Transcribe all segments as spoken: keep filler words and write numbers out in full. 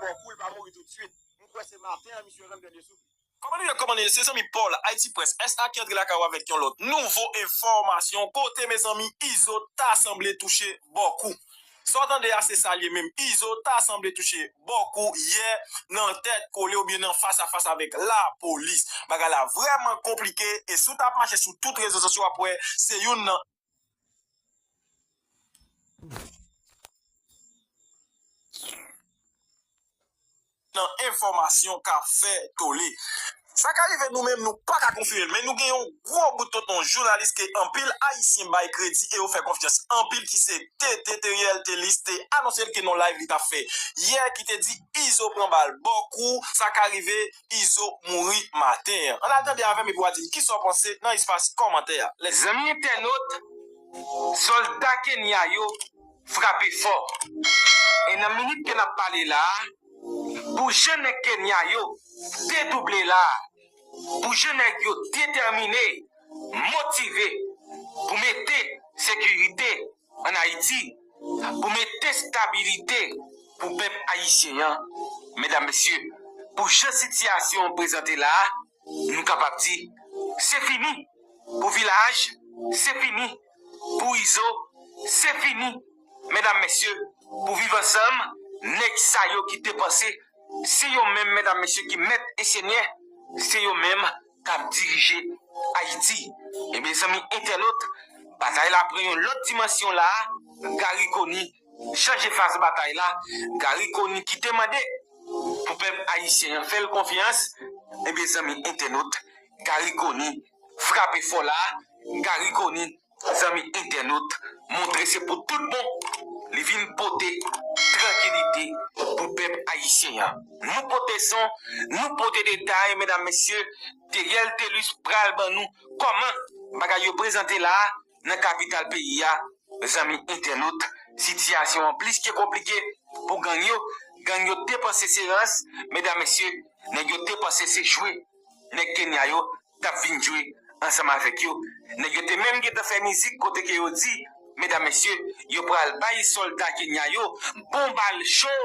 Bòkou, li pa mouri toutswit. M kwè se maten an misye rann dènye souf li. Kòman nou ye, kòman nou ye? Se zanmi Paul, Haiti Press S A ki antre lakay ou avèk yon lòt nouvo enfòmasyon. Kote, mezanmi, Izo ta sanble touche bòkou. Sa w tande a, se sa l ye menm. Izo ta sanble touche bòkou yè nan tèt kole oubyen nan fas a fas avèk lapolis. Bagay la vrèman konplike e si w t ap mache sou tout rezo sosyo, w ap wè se youn nan nan enfòmasyon k ap fè tole. Sa ka rive nou menm, nou pa ka konfime l, men nou gen yon gwo bout tonton jounalis ke anpil Ayisyen bay kredi e yo fè konfyans anpil, ki se T T Teriel Telis te anonse l ke nan live li t ap fè yè, ki te di Izo pran bal bòkou, sa ka rive Izo mouri maten an. Ann al tande avè m epi w a di m kisa w panse nan espas kòmantè a. Let's go. Zanmi entènot, sòlda Kenya yo frape fò. E nan minit ke n ap pale la a, pou jan nèg Kenya yo dedouble la a, pou jan nèg yo detèmine, motive pou mete sekirite ann Ayiti, pou mete stabilite pou pèp ayisyen an, medam, mesye, pou jan sitiyasyon an prezante la a, nou kapab di, se fini. Pou Vilaj, se fini. Pou Izo, se fini. Medam, mesye, pou Viv Ansanm, nèg sa yo ki te panse se yo menm, medam, mesye, ki mèt e senyè, se yo menm k ap dirije Ayiti. Ebyen, zanmi entènot, batay la pran yon lòt dimansyon la a. Garry Conille chanje faz batay la. Garry Conille ki te mande pou pèp ayisyen an fè l konfyans, ebyen, zanmi entènot, Garry Conille frape fò la a. Garry Conille, zanmi entènot, montre se pou tout bon li vin pote trankilite pou pèp ayisyen an. Nou pote son, nou pote detay, medam, mesye, Teriel Telis pral ban nou kòman bagay yo prezante la a nan kapital peyi a. Zanmi entènot, sitiyasyon an plis ke konplike pou gang yo. Gang yo te panse se rans, medam, mesye, nèg yo te panse se jwe nèg Kenya yo t ap vin jwe ansanm avèk yo. Nèg yo te menm gentan fè mizik kote ke yo di, medam, mesye, yo pral bay sòlda Kenya yo bon bal cho.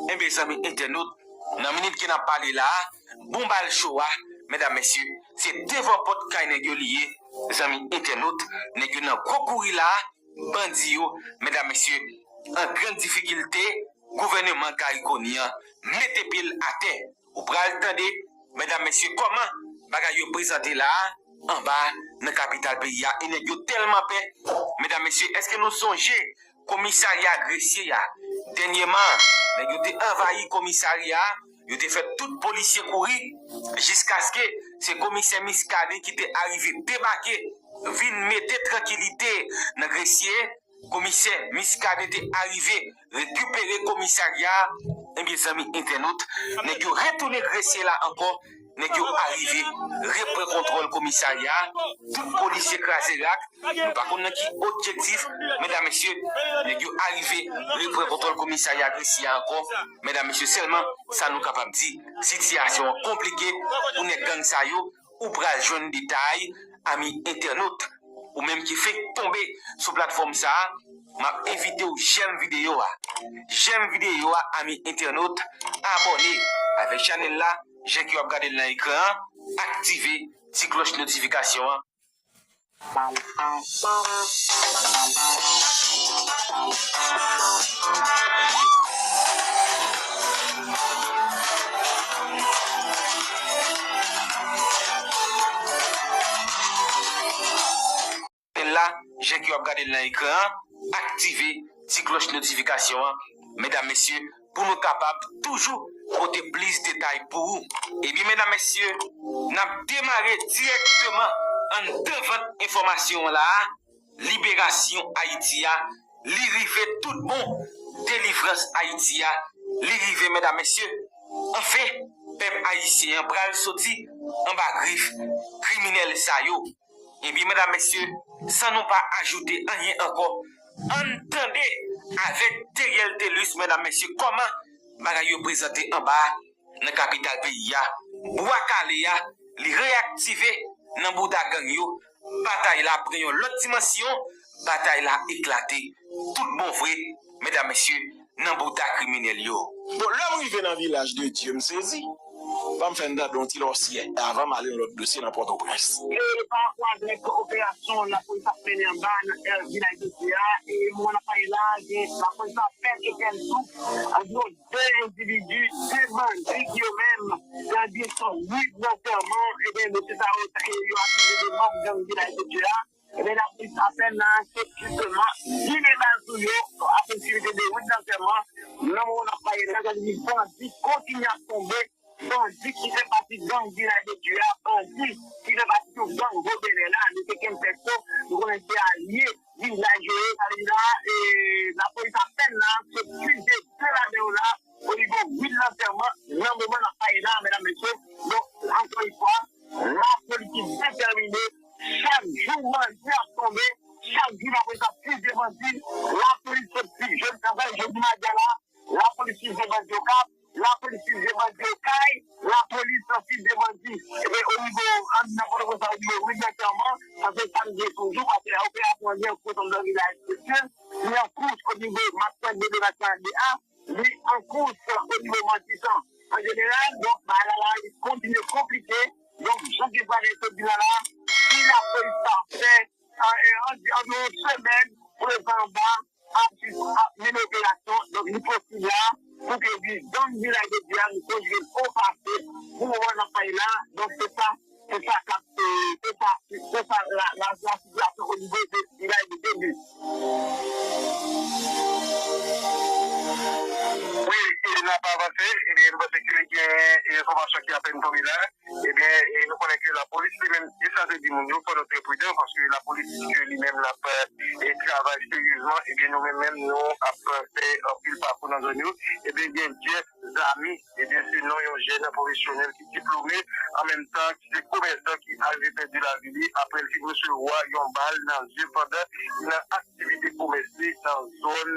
Enben, zanmi entènot, nan minit ke n ap pale la a, bon bal cho a, medam, mesye, se devan pòt kay nèg yo li ye. Zanmi entènot, nèg yo nan gwo kouri la a, bandi yo, medam, mesye, an grann difikilte, gouvèneman Garry Conille an mete pye l atè. Ou pral tande, medam, mesye, kòman bagay yo prezante la a, anba a, nan kapital peyi a, e nèg yo tèlman pè. Medam, mesye, èske nou sonje komisarya Gresye a? Dènyèman, nèg yo te anvayi komisarya a, yo te fè tout polisye kouri, jiskaske se komisè Muscadin ki te arive debake, vin mete trankilite nan Gresye. Komisè Muscadin te arive rekipere komisarya a. Ebyen, zanmi entènot, nèg yo retounen Gresye la ankò. Nèg yo arive repran kontwòl komisarya a. Tout polisye kraze rak. Nou pa konn nan ki objektif, medam, mesye, nèg yo arive repran kontwòl komisarya Gresye a ankò. Medam, mesye, sèlman sa nou kapab di, sitiyasyon an konplike pou nèg gang sa yo. Ou pral jwenn detay, ami entènot. Ou menm ki fenk tonbe sou platfòm sa a, m ap envite w jèm videyo a. Jèm videyo a, ami entènot, abòne avèk chanèl la, jan ke w ap gade l nan ekran an, aktive ti klòch notifikasyon an. Chanèl la, jan ke w ap gade l nan ekran an, aktive ti klòch notifikasyon an, medam, mesye, pou nou kapab toujou pote plis detay pou ou. Ebyen, medam, mesye, n ap demare dirèkteman anndan vant enfòmasyon an la a. Liberasyon Ayiti a, li rive tout bon. Delivrans Ayiti a, li rive, medam, mesye. Anfen, pèp ayisyen an pral soti anba grif kriminèl sa yo. Ebyen, medam, mesye, san nou pa ajoute anyen ankò, ann tande avèk Teriel Telus, medam, mesye, kòman bagay yo prezante anba a nan kapital peyi a. Bwa Kale a, li reyaktive nan bouda gang yo. Batay la pran yon lòt dimansyon, batay la eklate. Tout bon vre, medam, mesye, nan bouda kriminèl yo. Bon, lè m rive nan Vilaj de Dye, m sezi. Ban m fè n tande yon ti lòsyè avan m ale nan lòt dosye nan Pòtoprens. E pa rapò avèk operasyon lapolis ap mennen anba nan, eh, Vilaj de Dye a, e moman n ap pale la, gen lapolis ap fè kèk souf anviwon de endividi, de bandi ki yo menm, nan direksyon ri Lantèman, ebyen, mesye sa yo, yo akize de manm gang Vilaj de Dye a. Ebyen, lapolis apèn nan se jisteman vide bal sou yo a pwoksimite de wout Lantèman. Nan moman n ap pale la, gade bandi kontinye ap tonbe, bandi ki fè pati gang Vilaj de Dye a, bandi ki fè pati tou gang Gobelet la, nou te kenbe pèso, nou konnen se alye vilaj yo ye, sa vle di la, e, lapolis apèn la, se plis de de ladan yo la, onivo wout Lantèman, nan moman n ap pale la, medam, mesye, bon, ankò yon fwa, lapolis ki detèmine, chak jou bandi ap tonbe, chak jou lapolis ap plis de bandi, lapolis sot pi jèn travay, jodi madi a la, lapolis plis de bandi Okap, lapolis plis de bandi Okay, lapolis plis de bandi, ebyen, onivo, an, nan Pòtoprens la, onivo wout Lantèman, paske sa n gen toujou, paske operasyon an gen yon kote nan vilaj, li an kous onivo Matpwent de Devasyon de a, li an kous onivo Matisan. An jeneral, donk, bagay la la, li kontinye konplike. Donk, jan ke Fradel te di la la, si lapolis pa fè, an, an, an, anviwon yon semèn, prezan anba, ap, ap mennen operasyon. Donk, li posib la, pou ke vi-, gang Vilaj de Dye a, nou konjige o pase, pou moman n ap pale la. Donk, se sa, se sa k ap, se, se sa, se sa la, la, la sitiyasyon onivo de Vilaj de Dye. Wi, e n ap avanse. Ebyen, nou panse ke gen enfòmasyon ki apèn tonbe la. Ebyen, e nou konnen ke lapolis li menm, li chaje di moun yo, fò nou trè pridan, paske lapolis di ke li menm l ap, e, travay seryezman. Ebyen, nou menm, menm, nou ap fè anpil pakou nan zòn yo. Ebyen, gen Jeff Zami, ebyen, se non yon jèn pwofesyonèl ki diplome, an menm tan ki se komèsan ki arive pèdi lavi li apre l fin resevwa yon bal nan zye pandan li nan aktivite komès li nan zòn,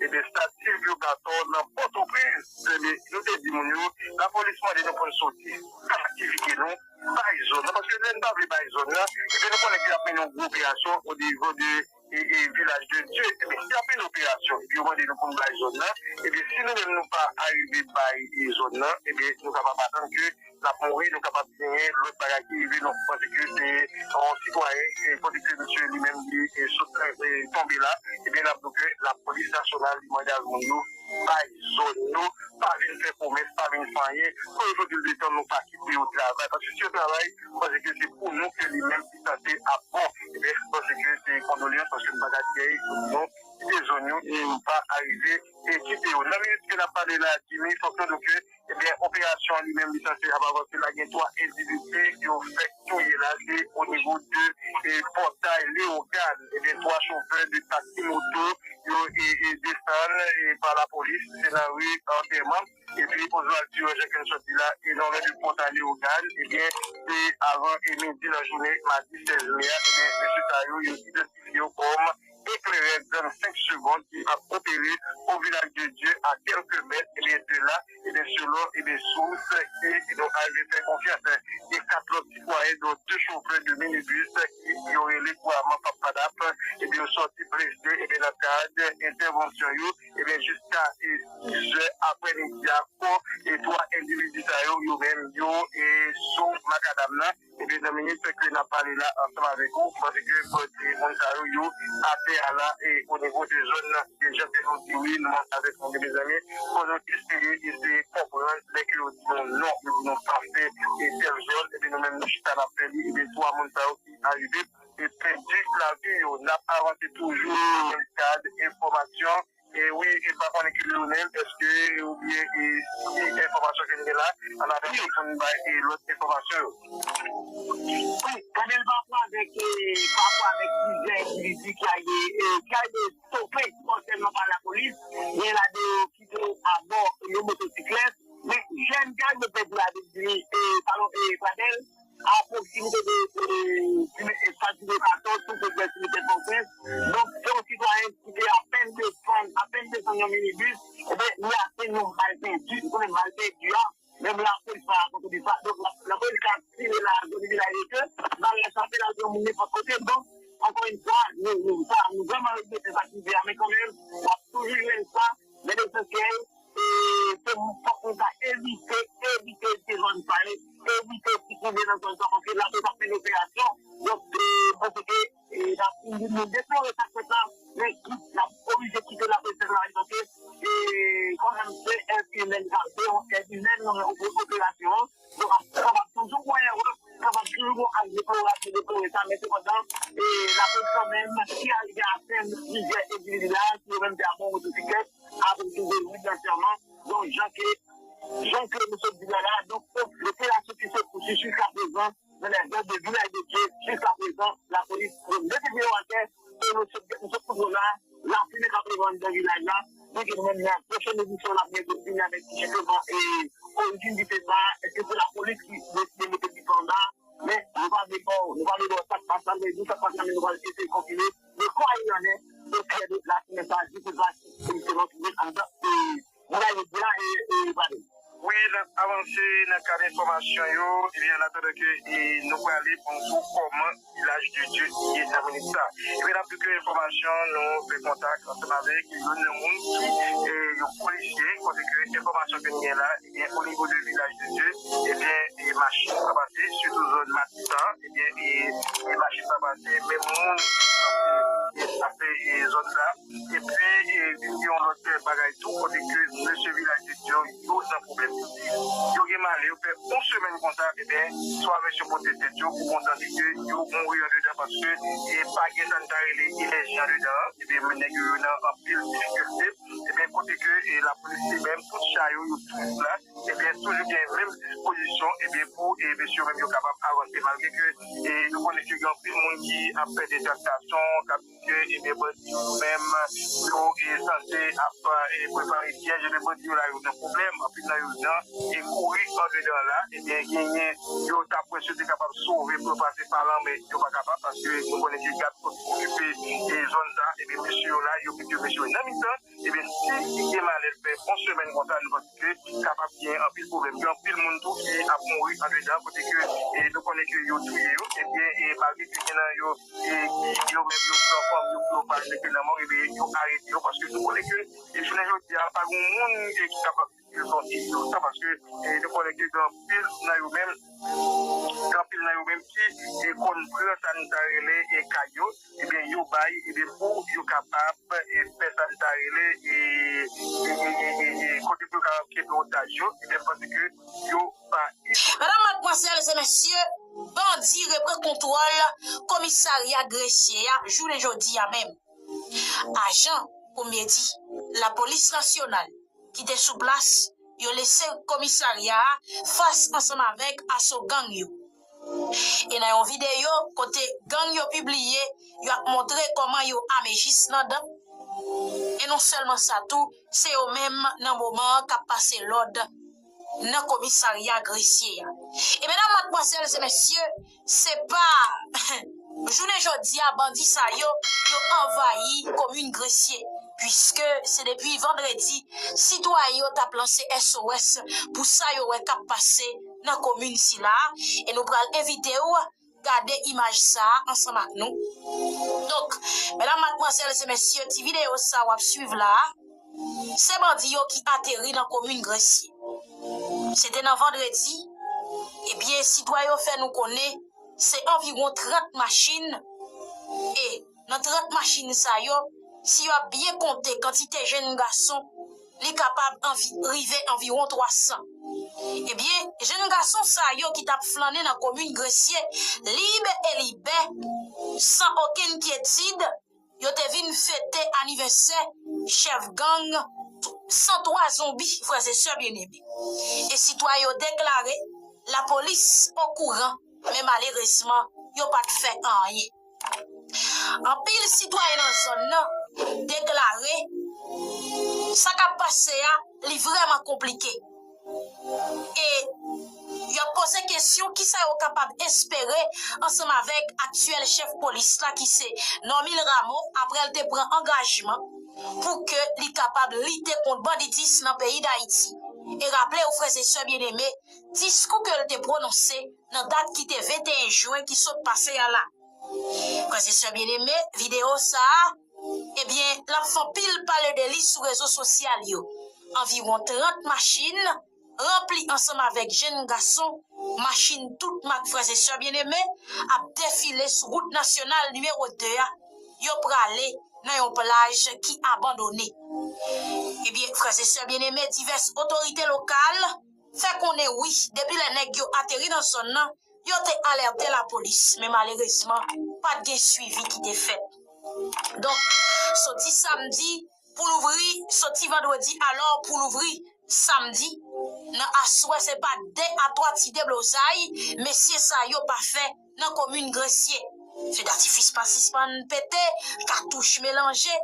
ebyen, Stad Silvyo Gatò nan Pòtoprens. Ebyen, nou te di moun yo, lapolis mande nou pou n soti, pa aktivite nou, bay zòn nan, paske lè n pa vle bay zòn nan, ebyen, nou konnen ke y ap mennen yon gwo operasyon o nivo de, e, e, Vilaj de Dye. Ebyen, si y ap mennen operasyon, epi yo mande nou pou n bay zòn nan, ebyen, si nou menm nou pa arive bay, e, zòn nan, ebyen, nou kapab atann ke n ap mouri, nou kapab genyen lòt bagay ki rive nou. Panse ke se yon sitwayen, e, kote ke misye li menm li, e, sot, e, tonbe la, ebyen, n ap di ke lapolis nasyonal li mande ak moun yo, bay zòn yo, pa vin fè komès, pa vin fè anyen. Kote jodi l detann nou pa kite yo travay. Paske si yo travay, panse ke se pou nou ke li menm li sanse ap bon. Ebyen, panse ke se kondoleyans, paske nou pa ka kite yo, kite zòn yo, e yo pa arive, e kite yo. Nan minit ke n ap pale la, Jimmy, fòk nou di ke ebyen, operasyon an li menm, li sanse ap avanse la. Gen twa endividi yo fèk touye la, se o nivo de, e, pòtay Leyogàn. Ebyen, twa chofè de taksi moto yo, e, e, desann, e, pa lapolis, se nan ri Antèman. Epi, Oswald Durand, jan ke n sot di la, e nan ri de pòtay Leyogàn, ebyen, se avan e midi nan jounen madi sèz me a, ebyen, mesye sa yo, yo idantifye yo kòm eklerè gang senk segonn ki ap opere o Vilaj de Dye a kèlke mèt, ebyen, de la, ebyen, selon, ebyen, sous ki nou arive fè konfyans, gen kat lòt sitwayen, dont de chofè de minibis ki yo rele kouramman Pap Padap, ebyen, yo sòti blese, ebyen, nan kad entèvansyon yo, ebyen, jiska, e, sis zè aprèmidi a, kò, e, twa endividi sa yo, yo menm, yo, e, sou makadam nan. Ebyen, nan minit ke n ap pale la ansanm avèk ou, paske kote moun sa yo, yo atè a la, e o nivo de zòn nan, deja ke nou di wi, nou antre avèk nou, mezanmi, fò nou eseye, eseye konprann, lè ke yo di nou non, yo di nou pa fè, e tèl zòn, ebyen, nou menm, nou chita, n ap fè li, ebyen, twa moun sa yo ki arive, e pèdi lavi yo. N ap avanse toujou nan kad enfòmasyon. E wi, e pa konnen ki Leonel, èske oubyen e si enfòmasyon ke n gen la, an atandan pou n bay e lòt enfòmasyon yo. Wi, gade l pa rapò avèk, e, pa rapò avèk plizyè endividi ki ale, e, ki ale stope konsènan pa lapolis, gen ladan yo ki te abò yon motosiklèt, men jèn ki ale pèdi lavi li, e, pa, e, Fradel, a pwoksimite de, de, de, de Estad Silvyo katòz, tou pre de simitè Pòtoprens. Donk, se yon sitwayen ki te apèn desann, apèn desann yon minibis, ebyen, li atenn yon bal pèdi, nou konnen bal pèdi a, menm lapolis pa rakonte de sa, donk, la, lapolis ka tire la, zòn vilaj de, bal la chape, l al pran moun nenpòt kote, donk, ankò yon fwa, nou, nou, sa, nou vrèman regrete sa ki rive a, men kanmenm, w ap toujou jwenn sa, men Donk, e, kanmenm, se èd imèn, se yon èd imèn nan operasyon an. Donk, kapab toujou pran erè, kapab toujou gon ak deplorasyon, deplore sa, men sepandan, e, lapolis kanmenm, ki arive atenn plizyè endividi la, ki yo menm te a bò motosiklèt, apre ki yo mouri antyèman. Donk, jan ke, jan ke nou sot di la la, donk, operasyon ki sot pouswiv jiskaprezan, nan lèzòn de Vilaj de Dye, jiskaprezan, lapolis mete pye yo atè, e nou sot, nou sot koute la, lafimen k ap leve anndan vilaj la, men ke nou menm nan pwochèn edisyon, n ap gen pou vini avèk jisteman, e, orijin dife sa, èske se lapolis ki deside mete dife anndan, men nou pa vle ba w, nou pa vle ba w sa k pase la, men nou sa k pase la, men nou pral eseye konfime, men kwa il en est, se klè de lafimen sa, dife sa, ki se nan anndan, e, Mwen la, yo di la, e, e, pale. Wi, n ap avanse nan kad enfòmasyon yo. Ebyen, an atandan ke, e, nou prale pou n di w kòman Vilaj de Dye ye nan minit sa. Ebyen, n ap di ke enfòmasyon, nou fè kontak ansanm avèk youn nan moun ki, e, yon polisye, kote ke enfòmasyon ke n gen la, ebyen, o nivo de Vilaj de Dye, ebyen, e, machin pa pase, sitou zòn Matisan, ebyen, e, e, machin pa pase, menm moun ki sanse, e, pase, e, zòn sa. Epi, e, vin gen yon lòt bagay tou, kote ke mesye Vilaj de Dye yo, yo nan pwoblèm. Yo gen malè, yo fè yon semèn konsa, ebyen, swa mesye pote tèt yo, pou kontan di ke yo mouri andedan, paske, e, pa gen sa n ta rele enèji andedan an. Ebyen, nèg yo, yo nan anpil difikilte. Ebyen, kote ke, e, lapolis li menm, tout cha yo, yo tout la, ebyen, toujou gen menm dispozisyon, ebyen, pou, e, mesye yo menm yo kapab avanse, malgre ke, e, nou konnen ke gen anpil moun ki ap fè detraktasyon, k ap di ke, ebyen, bandi yo menm, yo, e, sanse ap, e, prepare pyèj, ebyen, bandi yo la, yo nan pwoblèm, anpil nan yo nan, e, kouri andedan la, ebyen, genyen, yo ta prèske te kapab sove pou yo pase pa lanmè, yo pa kapab, paske nou konnen ke gad fwontyè okipe, e, zòn sa, ebyen, mesye yo la, yo mete mesye yo nan mitan, ebyen, si li gen malè l fè yon semèn konsa, nou panse ke kapab gen anpil pwoblèm. Gen anpil moun tou ki ap mouri andedan, kote ke, e, nou konnen ke yo touye yo, ebyen, e, malgre ke gen nan yo, e, ki yo menm yo pran fòm yo pou yo pa jete lanmò, ebyen, yo arete yo, paske nou konnen ke, e, jounen jodi a, pa gen moun, e, ki kapab di ke se yon inosan, paske, e, nou konnen ke gen anpil nan yo menm, gen anpil nan yo menm ki, e, konn pran sa n ta rele, e, kay yo, ebyen, yo bay, ebyen, pou yo kapab, e, fè sa n ta rele, e, e, e, e, e, e, kote pou yo kapab kenbe otaj yo, ebyen, paske yo pa inosan. Medam, madmwazèl e mesye, bandi repran kontwòl komisarya Gresye a jounen jodi a menm. Ajan, pou m byen di, lapolis nasyonal ki te sou plas, yo lese komisarya a fas ansanm avèk aso gang yo. E nan yon videyo kote gang yo pibliye, yo ap montre kòman yo ame jis nan dan. E non sèlman sa tou, se yo menm nan moman an k ap pase lòd nan komisarya Gresye a. E medam, madmwazèl e mesye, se pa jounen jodi a bandi sa yo, yo anvayi komin Gresye, piske se depi vandredi, sitwayen yo t ap lanse S O S pou sa yo wè k ap pase nan komin sila a, e nou pral envite w gade imaj sa a ansanm ak nou. Donk, medam, madmwazèl e mesye, ti videyo sa a w ap swiv la a, se bandi yo ki ateri nan komin Gresye. Se te nan vandredi, ebyen, sitwayen yo fè nou konnen se anviwon trant machin, e nan trant machin sa yo, si yo ap byen konte kantite jenn gason, li kapab anvi-, rive anviwon twa san. Ebyen, jenn gason sa yo ki t ap flannen nan komin Gresye, lib e libè, san okenn kyetid, yo te vin fete anivèsè chèf gang san twa zonbi, frè e sè byeneme. E sitwayen yo deklare lapolis okouran, men malerezman, yo pa t fè anyen. Anpil sitwayen nan zòn nan deklare sa k ap pase a, li vrèman konplike. E y ap poze kesyon kisa yo kapab espere ansanm avèk aktyèl chèf polis la ki se Normil Rameau, apre l te pran angajman pou ke li kapab lite kont banditis nan peyi Dayiti. E raple w, frè e sè byeneme, diskou ke l te pwononse nan dat ki te venteyen jen ki sot pase a la. Frè e sè byeneme, videyo sa a, ebyen, l ap fè anpil pale de li sou rezo sosyal yo. Anviwon trant machin, ranpli ansanm avèk jenn gason, machin tout mak, frè e sè byeneme, ap defile sou wout nasyonal nimewo de a. Yo prale nan yon plaj ki abandone. Ebyen, frè e sè byeneme, divès otorite lokal fè konnen wi, depi lè nèg yo ateri nan zòn nan, yo te alète lapolis, men malerezman, pa t gen swivi ki te fèt. Donk, soti samdi pou louvri, soti vandredi alò pou louvri samdi, nan aswè se pa de a twa ti deblozay mesye sa yo pa fè nan komin Gresye. Fe datifis pa sispann pete, katouch melanje.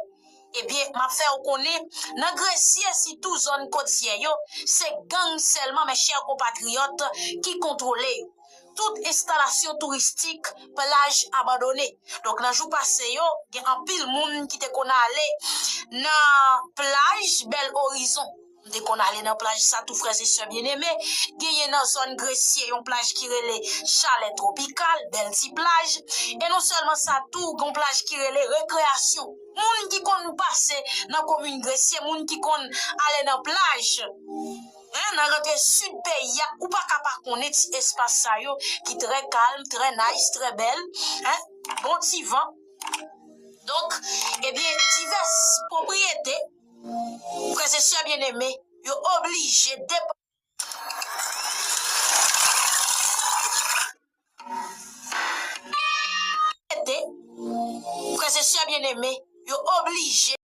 Ebyen, m ap fè w konnen, nan Gresye, sitou zòn kotyè yo, se gang sèlman, men chè konpatriyòt, ki kontwole yo. Tout enstalasyon touristik, plaj abandone. Donk, nan jou pase yo, gen anpil moun ki te konn ale nan plaj Bèl Orizon. M te konn ale nan plaj sa tou, frè e sè byeneme. Genyen nan zòn Gresye yon plaj ki rele Chalè Twopikal, bèl ti plaj. E non sèlman sa tou, gen yon plaj ki rele Rekreyasyon. Moun ki konn pase nan komin Gresye, moun ki konn ale nan plaj, en, nan rantre sid peyi a, ou pa ka pa konnen ti espas sa yo ki trè kalm, trè nice, trè bèl, en, bon ti van. Donk, ebyen, divès pwopriyete, frè e sè byeneme, yo oblije depa-, frè e sè byeneme, yo oblije